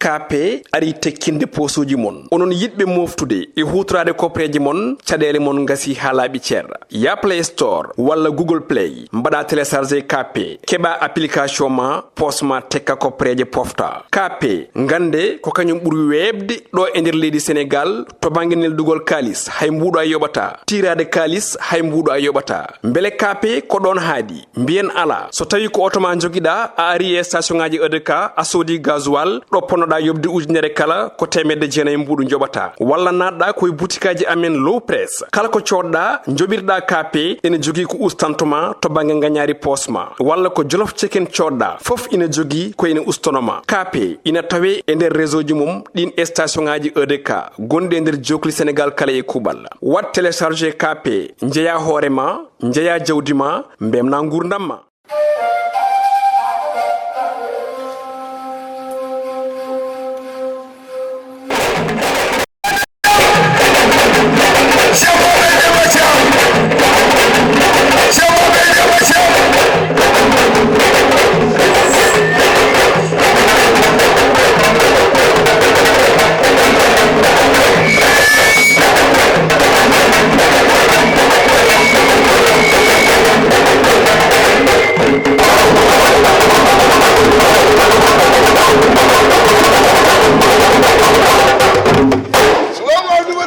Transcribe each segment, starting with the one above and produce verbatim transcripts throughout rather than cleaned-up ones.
K P ari tekkinde poosuuji mon. Onon yiɗɓe mooftude e huutoraade koppereeje mon, caɗeele mon ngasi haa laaɓi cer. Ya Play Store walla Google Play, mbaɗa télécharger K P, keɓa application ma, poos ma tekka koppereeje pofta. K P, ngannde ko kañum ɓuri weeɓde ɗo e nder leydi Senegaal to bannge neldugol kaalis, hay mbuuɗo a yoɓata. Tiiraade kaalis, hay mbuuɗo a yoɓata. Mbele K P ko ɗoon haaɗi? Mbiyen alaa. So tawii ko oto ma njogiɗaa, a ari e station ŋaaji E D K, a soodi gasoil, ɗo ponnoɗaa yoɓde ujunere kala, ko teemedde jeenayi mbuuɗu njoɓataa. Walla naatɗaa ko e butikaaji amen Low Press. Kala ko coodɗaa, njoɓirɗaa K P, ene jogii ko ustanto ma to bannge ngañaari poos ma. Walla ko Jolof Chicken coodɗaa, fof ina jogii ko ina ustono ma. K P ina tawee e nder réseau ji mum ɗiin e station ŋaaji E D K gonɗi e nder jookli Senegaal kala e kuuɓal. Waɗ télécharger K P, njeyaa hoore ma, njeyaa jawdi ma, mbemnaa nguurndam ma.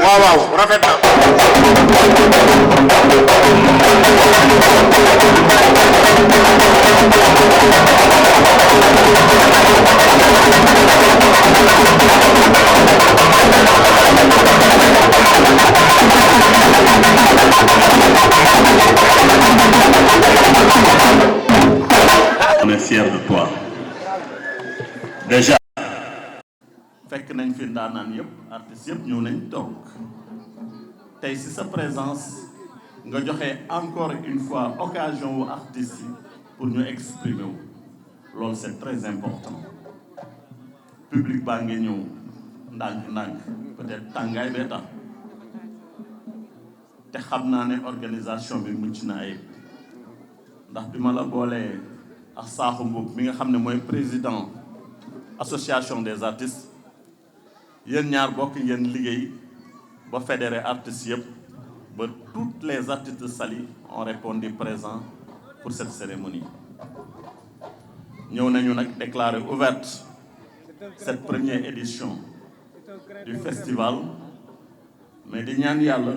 Waaw, waaw, rafet na. On est fiers de toi. Déjà, fekk nañ fi ndaanaan yëpp, artistes yëpp ñëw nañ toog. Tey, si sa présence, nga joxe encore une fois occasion wu artistes yi pour ñu exprimer wu. Loolu, c'est très important. Public baa ngi ñëw ndànk-ndànk, peut-être tàngaay bee tax. Te xam naa ne organisation bi mucc na ayib, ndax bi ma la boolee ak Sakho Mboup mi nga xam ne mooy président association des artistes, yéen ñaar bokk ngeen liggéey ba fédérer artistes yëpp, ba toutes les artistes de Saly ont répondu présent pour cette cérémonie. Ñëw nañu nag déclarer ouverte cette première édition du festival, mais di ñaan Yàlla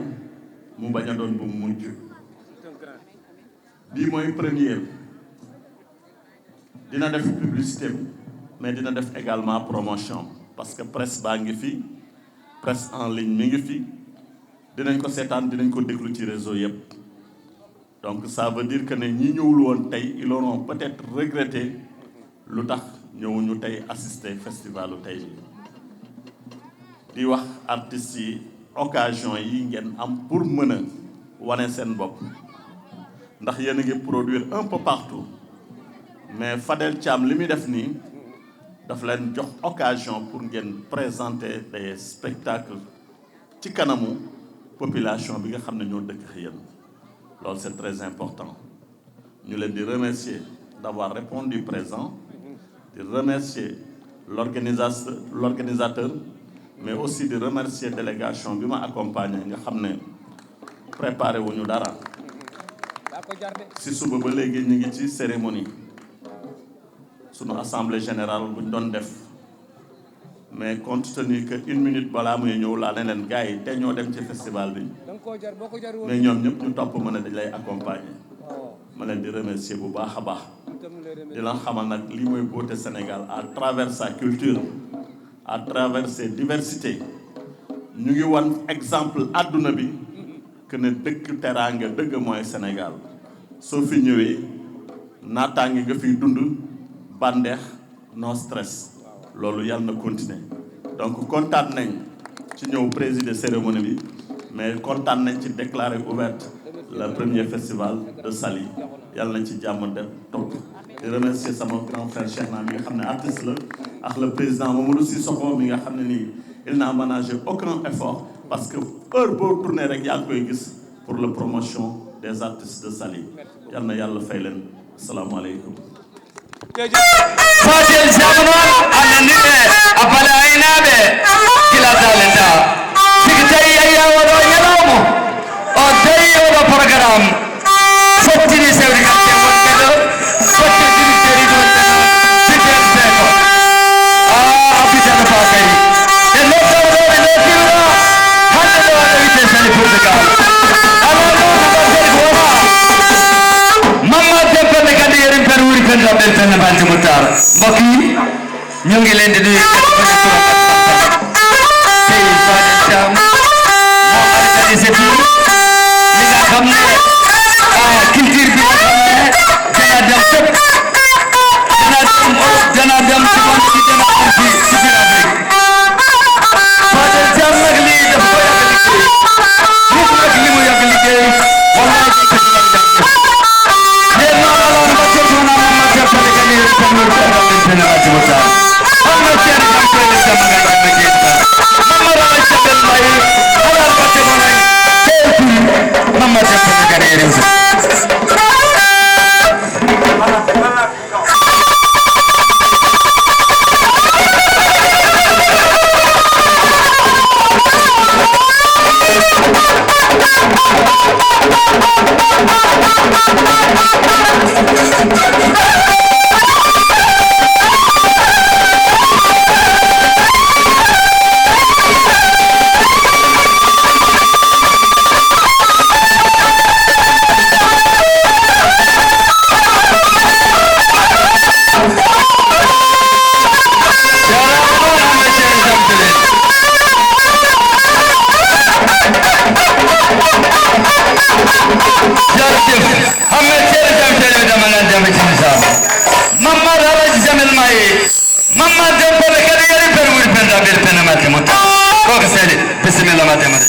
mu bañ a doon bu mujj. Bii mooy première. Dina def publicité am, mais dina def également promotion, parce que presse baa ngi fi, presse en ligne mi ngi fi, dinañ ko seetaan, dinañ ko déglu ci réseau yépp. Donc ça veut dire que ne ñi ñëwul woon tey, ils auront peut-être regretté lu tax ñëwuñu tey assister festivalu tey bi. Di wax artistes yi, occasion yi ngeen am pour mën a wane seen bopp, ndax yéen a ngi produire un peu partout, mais Fadel Thiam li muy def nii daf leen jox occasion pour ngeen présenter des spectacles ci kanamu population bi nga xam ne ñoo dëkk ak yéen. Loolu, c'est très important. Ñu leen di remercier d'avoir répondu présent, di remercier l'organisateur, l'organisateur, mais aussi di remercier délégation bi ma accompagné, nga xam ne préparé wuñu dara. Si suba ba léegi ñu ngi ci cérémonie, sunu assemblée générale buñ doon def, mais compte tenu que une minute balaa muy ñëw, laa ne leen, gars yi, te ñoo dem ci festival bi, mais ñoom ñëpp ñu topp ma ne dañ lay accompagner. Ma leen di remercier bu baax a baax, di leen xamal nag lii mooy beauté Sénégal, à travers sa culture, à travers ses diversités, ñu ngi wan exemple àdduna bi que ne dëkk teraanga dëgg mooy Sénégal. Soo fi ñëwee, naataange nga fiy dund, bànneex, no stress. Loolu yàlla na continuer. Donc kontaan nañ ci ñëw présider cérémonie bi, mais kontaan nañ ci déclarer ouverte le premier festival de Saly. Yàlla nañ ci jàmm dem topp. Di remercier sama grand frère Cheikh Na mi nga xam ne artiste la, ak le président Mamadou Sissoko mi nga xam ne nii, il n'a ménagé aucun effort, parce que heure boo tourné rek yaa ngi koy gis pour la promotion des artistes de Saly. Yàlla na yàlla fay leen. Asalaamaaleykum. Fadel Jamanal, a nanii ɓe, a bala Ɓen de ɗum sey Fadel Thiam mo organisé fii li nga xam ne, ah, culture bi nga xam ne dana dem fépp, dana dem Europe, dana dem ci monde bi, dana dem ci, ci biir Afrique. Fadel Thiam nag lii daf ko yàgg liggéey. Nit nag li mu yàgg liggéey, wallaay dañ ko ci war a jàpp. Yéen naa la woon ba jot naa ma ma jàppale ka ni rek, kon loolu ko daal dañ seen laaj mu taal. Am na seen am ko yéen sama ngay jàpp ak yéen sax. Mama la la jàppal may, xalaat ba te mën a teew tuuti. Mama jàppale ka ni rek sax. Jaajëf. Ahmed Seri Jam Seri Damanan Jam Seri Sam. Mamad Alhaji Jamil Maye. Mamad Dembele kadi yari perwiri penda bir penda mate muta. Koko seli. Bismillah mate mate.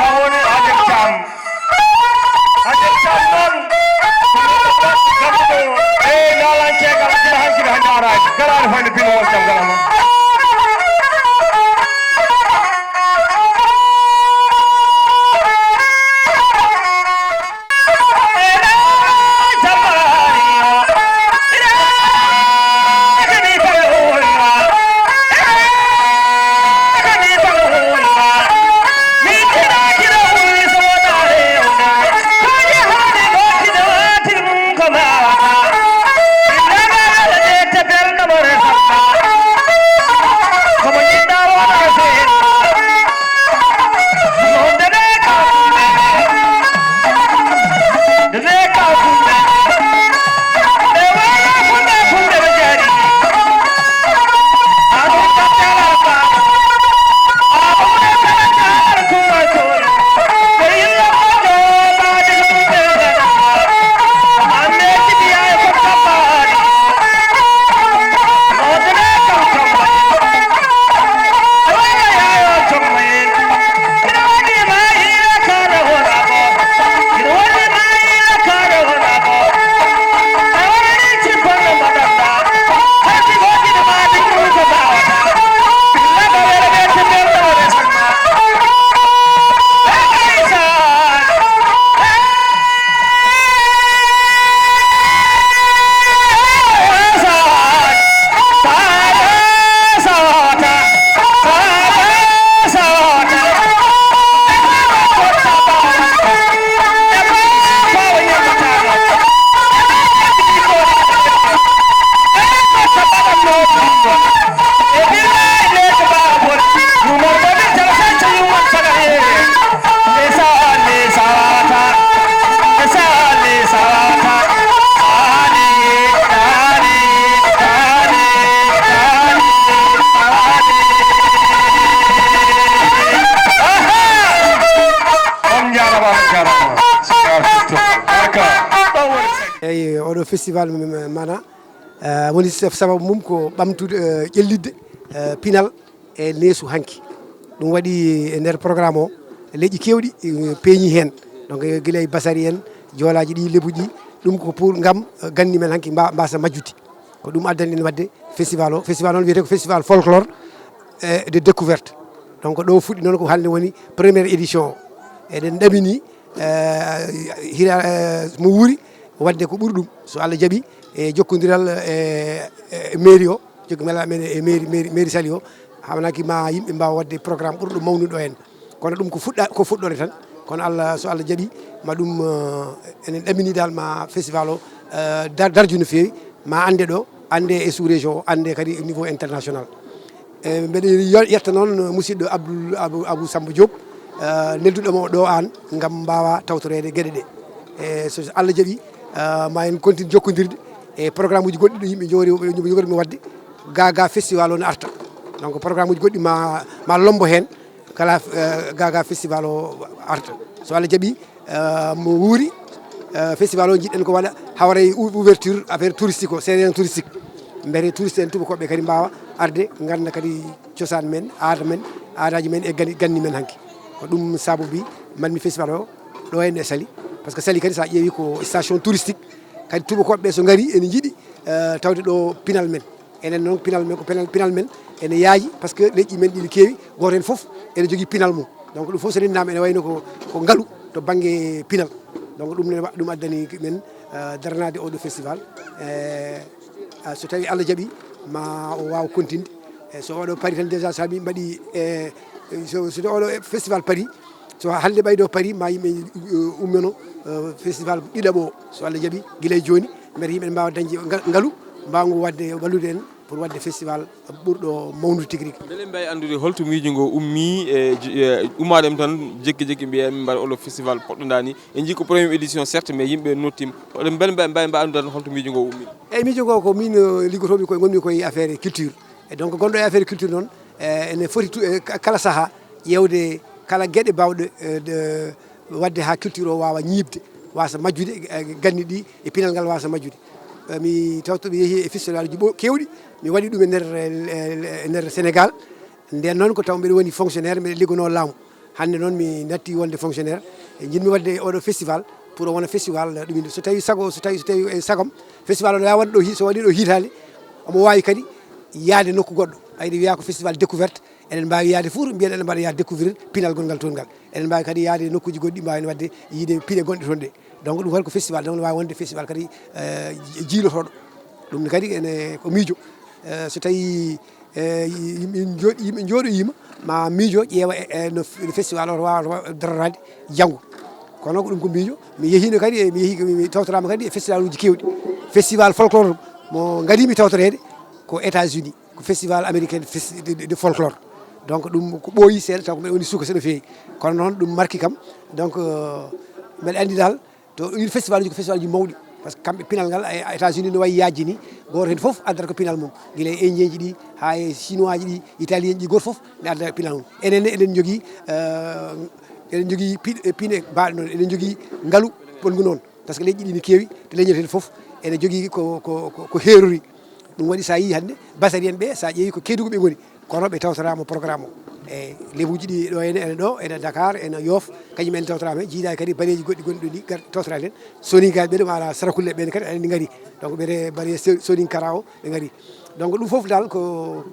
Kawone Hajat Thiam. Hajat Thiam noon, ko neɗɗo ɓurɗo ganduɗo e naalankeegal gila hanki ɓe hannde araaki. Garaani fayde pinowol jam garama. On njaaraama, on njaaraama. Barka. Eyi, oɗo festival m-, m-, mana, eh, woni saf-, sababu mum ko ɓamtude, eh, ƴellitde, eh, pinal e neesu hanki. Ɗum waɗi e nder programme o, leƴƴi keewɗi, eh, peeñi heen. Donc, eh, gila e Basari en, joolaaji ɗi, lebuji, Ɗum ko pour ngam, eh, ganni men hanki mba-, mbasa majjude. Ko ɗum addani en waɗde festival o. Festival noon wiyetee ko festival folklore, eh, de découverte. Donc ɗo fuɗɗi noon ko hannde woni première édition o. Eɗen ɗamini, eh, hira, eh, mo wuuri waɗde ko ɓuri ɗum. So Allah jaɓi, e jokkondiral, eh, eh, mairie o, jokki mela men e mairie, mairie, mairie Saly o, hawnaki ma yimɓe mbaawa waɗde programme ɓurɗo mawnude ɗo heen. Kono ɗum ko fuɗɗa-, ko fuɗɗoore tan. Kono Allah, so Allah jaɓi, ma ɗum, eh, enen ɗamini dal ma festival o, eh, dar-, darju no feewi, ma annde ɗo, annde e sous-région o, annde kadi au niveau international. E mbeɗa yo-, yetta noon musidɗo Abdoul, Abou, Abou Samba Diop, eh, nelduɗo mo ɗo aan, ngam mbaawa tawtoreede geɗe ɗe. E so Allah jaɓi, eh, ma en continue jokkondirde e programme uji goɗɗi ɗo yimɓe njoori, yimɓe njoori mi waɗde. Ga, ga festival o ne arta. Donc programme uji goɗɗi ma, ma lombo heen. Kala, eh, ga, ga festival o arta. So Allah jaɓi, eh, mo wuuri, eh, festival o jiɗɗen ko waɗa hawra e ou-, ouverture affaire touristique o, saison touristique. Mbiyete touriste en tubakoɓe kadi mbaawa arde, ngannda kadi cosaan men, aada men, aadaaji men e gani-, ganni men hanki. Ko ɗum sababi mbaɗmi festival o ɗo henne e Saly. Parce que Saly kadi, so a ƴeewi, ko station touristique. Kadi tubakoɓe so ngari, ene njiɗi, eh, tawde ɗo pinal men. Enen noon, pinal men ko pinal, pinal men ene yaaji, parce que leƴƴi men ɗi ne keewi, gooto heen fof ene jogii pinal mum. Donc ɗum fof so renndaama ene wayno ko, ko ngalu to bannge pinal. Donc ɗum ne wa-, ɗum addani men, eh, daranaade oɗo festival. Eh, ah, so tawii Allah jaɓi, ma o waaw continde. Eh, so oɗo paari tan, déjà so mi mbaɗi, eh, so, so oɗo festival paari, so hannde ɓaydo paari, ma yimɓe, eh, ummono, eh, festival ɗiɗaɓo o, so Allah jaɓi, gila e jooni, mbiyete yimɓe ne mbaawa dañde nga-, ngalu, mbaawa ngu waɗde, wallude en pour waɗde festival ɓurɗo mawnude tigi rigi. Mbele mbaawi anndude holto miijo ngo ummii, e j-, e ummaade ɗum tan, jekki jekki mbiya min mbaɗa oɗo festival poɗɗo ndaani. En njii ko première édition, certes, mais yimɓe nottiima. Oɗon mbele mbaawi, mbaawi, mbaawi anndude tan holto miijo ngo ummii? Eeyi, miijo ngo ko min, eh, liggotoomi koye, ngonmi koye affaire culture. E donc gonɗo e affaire culture noon, eh, ene foti tu-, eh, ka-, kala sahaa ƴeewde kala geɗe baawɗe, eh, de, waɗde haa culture o waawa ñiiɓde, waasa majjude, eh, ganni ɗi e pinal ngal waasa majjude. Eh, mi tawto mi yehi e festival uji ɓo-, keewɗi, mi waɗi ɗum e nder, eh, e nder Sénégal. Nden noon ko taw mbeɗa woni fonctionnaire, mbeɗa liggonoo laamu. Hannde noon mi natti wonde fonctionnaire. E njiɗmi waɗde oɗo festival pour o wona festival ɗum. So tawi sago, so tawi, so tawi e sagom, festival o ne waawi waɗde ɗo hi-, so waɗi ɗo hitaande, omo waawi kadi yaade nokku goɗɗo. Ayde wiyaa ko festival découverte, eɗen mbaawi yaade fof, mbiyen eɗen mbaɗa yaade découvrir pinal gongal toon ngal. Eɗen mbaawi kadi yaade nokkuuji goɗɗi, mbaawen waɗde yiide piɗe gonɗe toon ɗe. Donc ɗum kadi ko festival, donc ne waawi wonde festival kadi, eh, ji-, jiilotooɗo. Ɗum ne kadi ene ko miijo. Eh, so tawi, eh, yimɓe njooɗi-, yimɓe njooɗoyiima, ma miijo ƴeewa, e, e no f-, no festival o waawa, waawa daroraade janngo. Kono ko ɗum ko miijo. Mi yehiino kadi, e mi yehi, mi, mi tawtoraama kadi e festival uji keewɗi. Festival folklore mo ngariimi tawtoreede ko États-Unis, ko festival américain de festi-, de, de, de folklore. Donc ɗum ko ɓooyi seeɗa, taw ko mbeɗa woni suka seeɗa feewi. Kono noon ɗum marki kam. Donc, euh, mbeɗa anndi dal, to ɗin festival uji ko festival uji mawɗi. Parce que kamɓe pinal ngal, e États-Unis no wayi yaajji ni, gooto heen fof addata ko pinal mum. Gila e Indien ji ɗi, haa e Chinois ji ɗi, Italien ji ɗi, gooto fof ne adda pinal mum. Enen ne eɗen njogii, eh, eɗen njogii pi-, pine baaɗe noon, eɗen njogii ngalu ɓolngu noon. Parce que leƴƴi ɗi ne keewi, to leñol heen fof ene jogii ko, ko, ko, ko heerori. Ɗum waɗi so a yii hannde, Basari en ɓe, so a ƴeewi ko Keedugu ɓe ngoni, kono ɓe tawtoraama programme o. E lebuuji ɗi ɗo ene, ene ɗo, ene Dakar, ene Yoof, kañum en tawtoraama heen, jiidaade kadi bareeji goɗɗi gonɗi ɗo ɗi gar-, tawtoraade heen. Soninkaaɓe ɓe ɗum ala Sarakulle ɓe ne kadi ene ngari. Donc ɓe bareeji so-, Soninkara o ɓe ngari. Donc ɗum fof dal ko,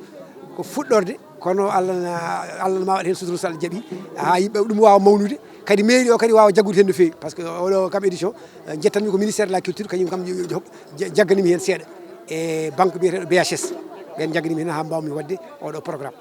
ko fuɗɗorde, kono Allah na, Allah ma waɗ heen sutura so Allah jaɓi, haa yimɓe ɗum waawa mawnude. Kadi mairie o kadi waawa jaggude heen no feewi, parce que oɗo kam édition, eh, njettanmi ko ministère de la culture, kañum kam jo-, jo-, ja-, jagganimi heen seeɗa. E banque biyeteeɗo B H S, ɓeen jagganimi heen haa mbaawmi waɗde oɗo programme.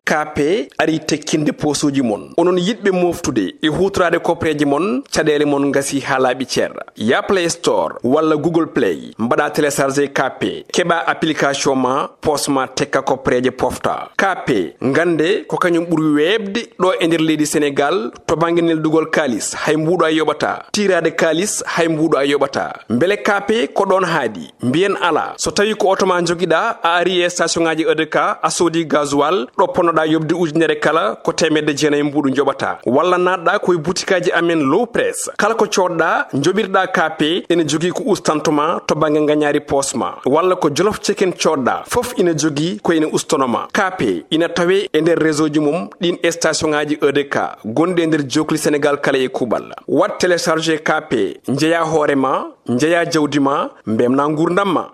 K P ari tekkinde poosooji mon. Onon yiɗɓe mooftude e huutoraade koppereeje mon, caɗeele mon ngasii haa laaɓi cer. Yaa Play Store walla Google Play, mbaɗa télécharger K P, keɓa application ma, poos ma tekka koppereeje pofta. K P, ngannde ko kañum ɓuri weeɓde ɗo e nder leydi Senegaal to bannge neldugol kaalis, hay mbuuɗu a yoɓataa. Tiiraade kaalis, hay mbuuɗu a yoɓataa. Mbele K P ko ɗoon haaɗi? Mbiyen alaa. So tawii ko oto ma njogiɗaa, a ari e station ŋaaji E D K, a soodi gasoil ɗo ponnoɗaa Yoɓde ujunere kala ko teemedde jeenayi mbuuɗu njoɓata, walla naatɗa ko e butikaaji amen Low Press. Kala ko coodɗa, njoɓirɗa K P, ene jogii ko ustantoma to bannge ngañaari poos ma, walla ko Jolof Chicken coodɗa, fof ina jogii ko ene ustanoma. K P ina tawee e nder réseau ji mum ɗin station ŋaaji E D K gonɗi e nder jookli Senegaal kala e kuuɓal. Waɗ télécharger K P, njeyaa hoore ma, njeyaa jawdi ma, mbemna nguurndam ma.